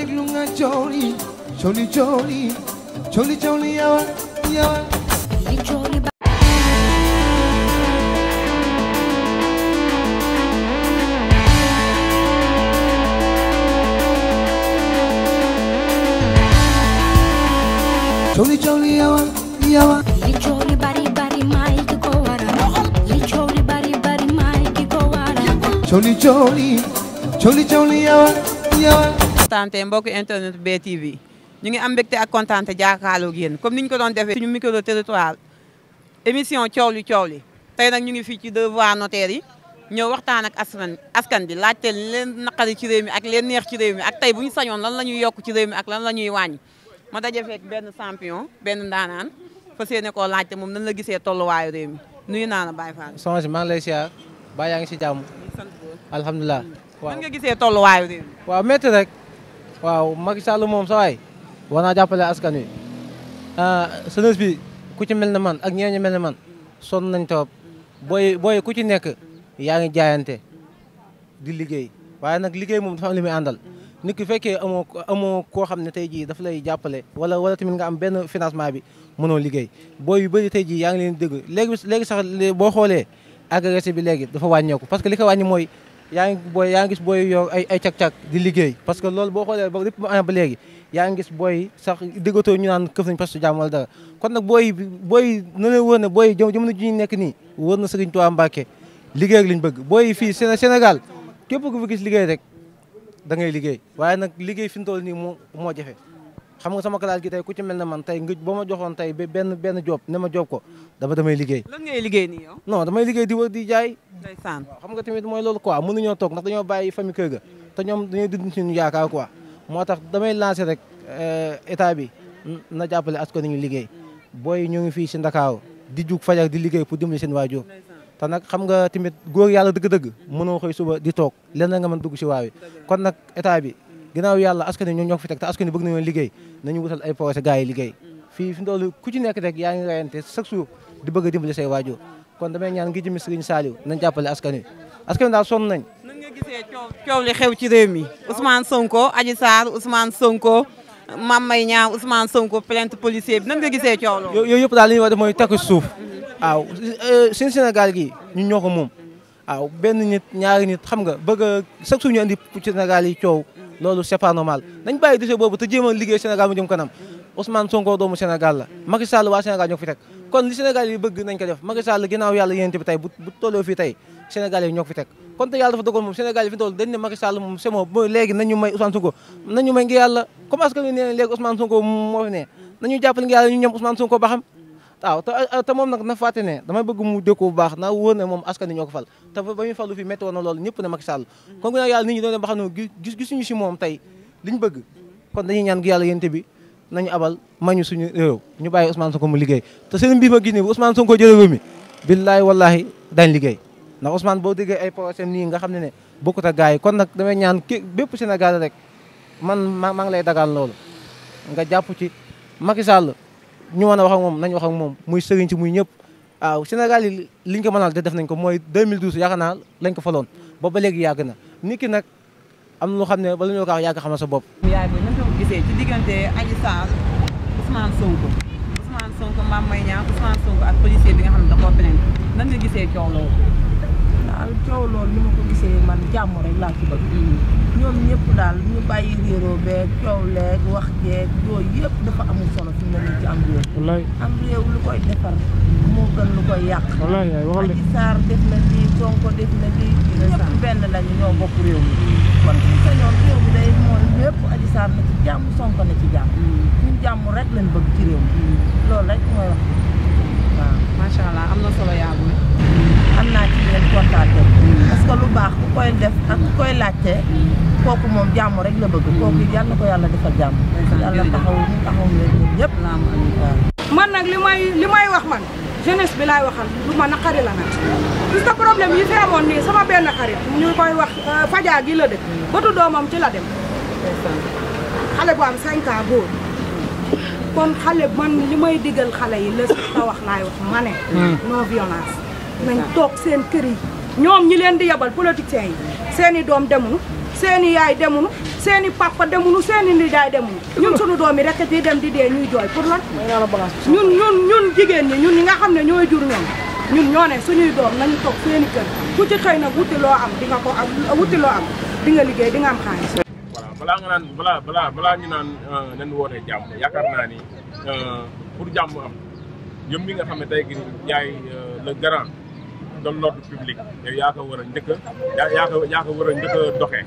déglu nga cooli cooli cooli cooli cooli yawa yawa Choli choli yawa yawa li choli bari bari mai ki ko wara li choli bari bari mai ki ko wara choli choli choli choli yawa yawa kontaante mbokk internet BTV ñu ngi am mbégte ak kontaante jàkkaarloo ak yéen comme niñ ko doon defee suñu micro territoire émission coow li tey nag ñu ngi fii ci devoir notaire yi ñëw waxtaan ak askan bi laajte leen naqari ci réew mi ak leen neex ci réew mi ak tey bu ñu sañoon lan la ñuy yokk ci réew mi ak lan la ñuy wàññi ma daje fekk benn champion benn ndaanaan fas yéene koo laajte moom nan la gisee tolluwaayu réew mi nuyu naa la Baye Fall. soxna si maa ngi lay siyaar ba yaa ngi si jàmm. alhamdulilah. waaw nan nga gisee tolluwaayu réew mi. waaw métti rek. waaw Macky Sall moom sa waay war naa jàppale askan wi jeunesse bi ku ci mel ne man ak ñeeñu mel ne man sonn nañ toog booy ku ci nekk yaa ngi jaayante di liggéey waaye nag liggéey moom dafa am li muy àndal. nit ki fekkee amoo koo xam ne tey jii dafa lay jàppale wala tamit nga am benn financement bi mënoo liggéey booy yu bëri tey jii yaa ngi leen dégg léegi sax boo xoolee agressé bi léegi dafa wàññeeku parce que li ko wàññi mooy yaa ngi gis booy yor ay cag-cag di liggéey parce que loolu boo xoolee ba lépp mu amee ba léegi yaa ngi gis booy sax déggatoo ñu naan këf nañ parce que jàmm wala dara kon nag booy na leen wër ne booy jamono ji ñu nekk nii wër na Serigne Touba Mbacké liggéey ak liñ bëgg booy fii Sénégal képp ku fi gis liggéey rek da ngay liggéey waaye nag liggéey fi mu toll nii moo jafe xam nga sama classe gi tey ku ci mel ne man tey nga boo ma joxoon tey benn job ne ma job ko damay liggéey. lan ngay liggéey nii yow. non damay liggéey di wër di jaay. ndeysaan waaw xam nga tamit mooy loolu quoi mënuñoo toog ndax dañoo bàyyi famille kër ga te ñoom dañoo dund suñu yaakaar quoi moo tax damay lancer rek état bi na jàppale askan wi ñu liggéey booy ñu ngi fii si Ndakaaru di jug fajar di liggéey pour dimbali seen waajur te nag xam nga tamit góor yàlla dëgg-dëgg mënoo xëy suba di toog lenn nga mën dugg si waawi kon nag état bi ginnaaw yàlla askan wi ñoo ñoo ko fi teg te askan wi bëgg nañoo liggéey nañu wutal ay projet gars yi liggéey fii fi ndoolu ku ci nekk rek yaa ngi rayante chaque jour di bëgg a dimbali say waajur kon damay ñaan ngi jëmi Serigne Saliou nañ jàppale askan wi daal sonn nañ. nan nga gisee coow li xew ci réew mi Ousmane Sonko Adji Sarr Ousmane Sonko Mame Mbaye Niang Ousmane Sonko plainte policier bi nan nga gisee coow loolu. yooyu yëpp daal li ñuy wax def mooy takku suuf waaw suñu Sénégal gi ñun ñoo ko moom waaw benn nit ñaari nit xam nga bëgg a chaque jour ñu andi Sénégal yi coow loolu c'est pas normal nañ bàyyi dossier boobu te jéem a liggéey Sénégal mu jëm kanam Ousmane Sonko doomu Sénégal la Macky Sall waa Sénégal ñoo ko fi teg kon li Sénégal yi bëgg nañ ko def Macky Sall ginnaaw yàlla yéente bi tey bu tolloo fii tey Sénégal yi ñoo ko fi teg kon te yàlla dafa dogal moom Sénégal yi fi toll dañ ne Macky Sall moom c'est bon léegi nañu may Ousmane Sonko nañu may ngi yàlla comme askan wi nee léegi Ousmane Sonko moo fi ne nañu jàppale ngi yàlla ñu ñoom Ousmane Sonko ba xam waaw te moom nag na fàtte ne damay bëgg mu dëkku bu baax na wóor ne moom askan wi ñoo ko fal te ba muy falu fii métti woon na loolu ñëpp ne Macky Sall kon ginnaaw yàlla nit ñi doon ba xam ne gisuñu si moom tey liñ bëgg kon dañuy ñaan gi yàlla yénte bi nañu abal mañu suñu réew ñu bàyyi Ousmane Sonko mu liggéey te seen mbir ma gis ni bu Ousmane Sonko jëlee réew mi billaay wallahi dañ liggéey ndax Ousmane boo déggee ay projet nii nga xam ne bokkut ak gars yi kon nag damay ñaan bépp Sénégal rek man maa ngi lay dagaan loolu nga jàpp ci Macky Sall ñu mën a wax ak moom nañu wax ak moom muy sëriñ ci muy ñëpp waaw Sénégal yi liñ ko mënal def nañ ko mooy 2012 yaakaar naa lañ ko faloon boobu ba léegi yàgg na nit ki nag am na loo xam ne bala ñoo ko wax yàgg xamal sa bopp. yaay booy nan nga ko gisee ci diggante Adji Sarr Ousmane Sonko Mame Mbaye Niang Ousmane Sonko ak policier bi nga xam ne da koo plainte nan nga gisee coow loolu. daal coow loolu ni ma ko gisee man jàmm rek laa ci bëgg. ñoom ñëpp daal ñu bàyyi réeroo beeg coow leeg wax jeeg yooyu yëpp dafa amul solo fi mu ne nii ci am réew. wallaay am réew lu koy defar moo gën lu koy yàq. wallaay yaay waxal Adji Sarr def na lii Sonko def na lii. ñëpp benn lañu ñoo bokk réew mi. kon su sañoon réew mi day moom lépp Adji Sarr na ci jàmm Sonko na ci jàmm. ñun jàmm rek lañ bëgg ci réew mi. loolu rek mooy wax waaw. macha allah am na solo yaa booy. am naa ci leen kontaante parce que lu baax ku koy def ak ku koy laajte kooku moom jàmm rek la bëgg kooku yàlla na ko yàlla defal jàmm yàlla taxaw leen ñun ñëpp waaw. man nag li may wax man jeunesse bi laay waxal lu ma naqari la nag gis nga problème yi fi amoon nii sama benn xarit ñu koy wax Fadja gi la dëkk bëtu doomam ci la dem xale bu am 5 ans góor kon xale man li may digal xale yi la sa wax laay wax ma ne non violence nañ toog seen kër yi ñoom ñi leen di yabal politiciens yi seen i doom demunu seen i yaay demunu seeni papa demuñu seeni nijaay demuñu ñun sunu doom yi rek di dem di dee ñuy jooy pour lan ñun jigéen ñi ñun ñi nga xam ne ñooy jur ñun ñoo ne suñuy doom nañu toog seeni kër ku ci xëy nag wuti loo am di nga ko am wuti loo am di nga liggéey di nga am xaalis. balaa nga naan balaa ñu naan nañ wootee jàmm yaakaar naa ni pour jàmm am yow mi nga xam ne tey gi yaay le garant de l'ordre public yow yaa ko war a njëkk a yaa ko war a njëkk a doxee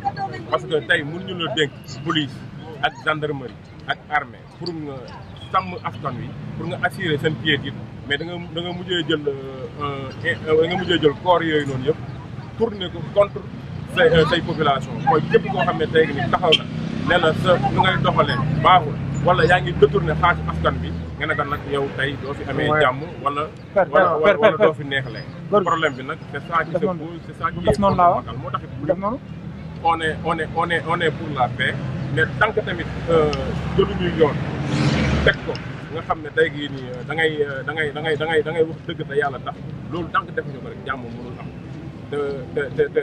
parce que tey mënuñu la dénk police ak gendarmerie ak armée pour nga sàmm askan wi pour nga assurer seen piétide mais da nga mujjee jël corps yooyu noonu yëpp tourner ko contre say population mooy képp koo xam ne tey ni taxaw na ne la sa nu ngay doxalee baaxul wala yaa ngi détourné xaalis askan bi nga ne nag yow tey doo fi amee jàmm wala doo fi neexalee problème bi nag c'est ça qui se pose c'est ça qui est fondamental moo tax on est pour la paix mais tant que tamit jëluñuy yoon teg ko nga xam ne tey gii nii da ngay wax dëgg te yàlla tax loolu tant que defuñu ko rek jàmm mënul am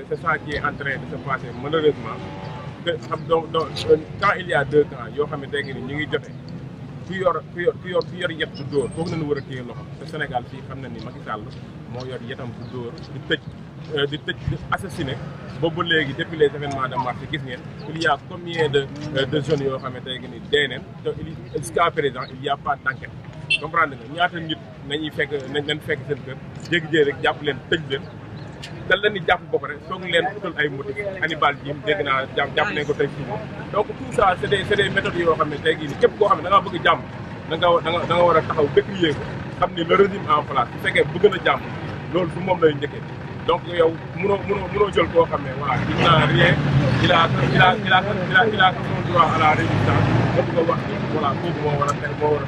c'est ça qui est en train de se passer malheureusement que xam donc quand il y a deux camps yoo xam ne tey nii ñu ngi jote ku yor yet du dóor foog nañu war a téye loxo te Sénégal fii xam na ni Macky Sall moo yor yetam du dóor di assassiné boobu ba léegi depuis les événements de mars gis ngeen il y a combien de jeunes yoo xam ne tey nii dee neen te jusqu'à présent il y a pas d'enquête comprendre nga ñaata nit nañ fekk seen kër jékki-jékki rek jàpp leen tëj leen dal leen di jàpp bopp rek soog leen utal ay motifs Hannibal Djim dégg naa jàpp nañ ko tey fii donc tout ça c'est des méthodes yoo xam ne tey jii képp koo xam ne da ngaa bëgg jàmm da nga war a taxaw décrier ko xam ni le régime en place bu fekkee bëgg na jàmm loolu du moom lay njëkkee donc yow mënoo jël koo xam ne voilà il n'a rien il a son droit à la résistance nga bëgg a wax ni voilà kooku moo war a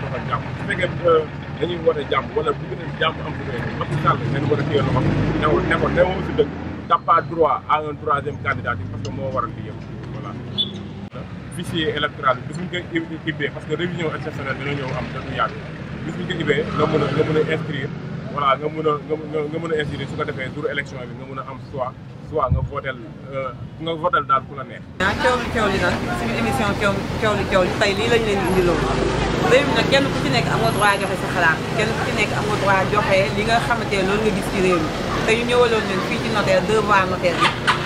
doxal jàmm su fekkee dañuy woote jàmm wala bëgg nañ jàmm am lu koy Macky Sall dañu war a téye loxo ne ko si dëgg t'as pas droit à un troisième candidature parce que moo waral di yëpp voilà. fichier électoral bi bis ñu koy ubbee parce que révision exceptionnelle dina ñëw am datu yàgg bis ñu ko ubbee nga mën a inscrire voilà nga mën a inscrire su ko defee jour élection bi nga mën a am soit nga votel daal ku la neex. coow li nag suñu émission coow li tey lii lañ leen indiloon réew mi nag kenn ku ci nekk amoo droit joxe sa xalaat kenn ku ci nekk amoo droit joxe li nga xamante ne loolu nga gis ci réew mi te ñu ñëwaloon leen fii ci notaire devant notaire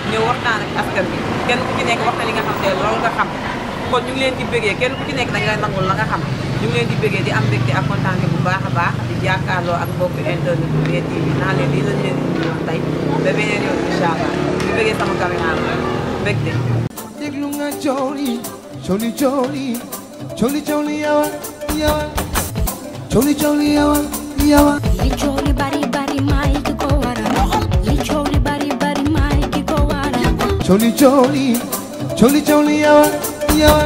bi ñëw waxtaan ak askan bi kenn ku ci nekk wax na li nga xamante ne loolu nga xam kon ñu ngi leen di bëggee kenn ku ci nekk da nga nangul la nga xam ñu ngi leen di bëggee di am mbégte ak kontaante bu baax a baax di jàkkaarloo ak mbokku internet bu BTV naa leen lii lañ leen indiloon tey ba beneen yoon incha allah di bëggee sama caméra mbégte. déglu nga coow li yawa coow li yawa li coow li bari bari maay ki ko waral li coow li bari bari maay ki ko waral coow li yawa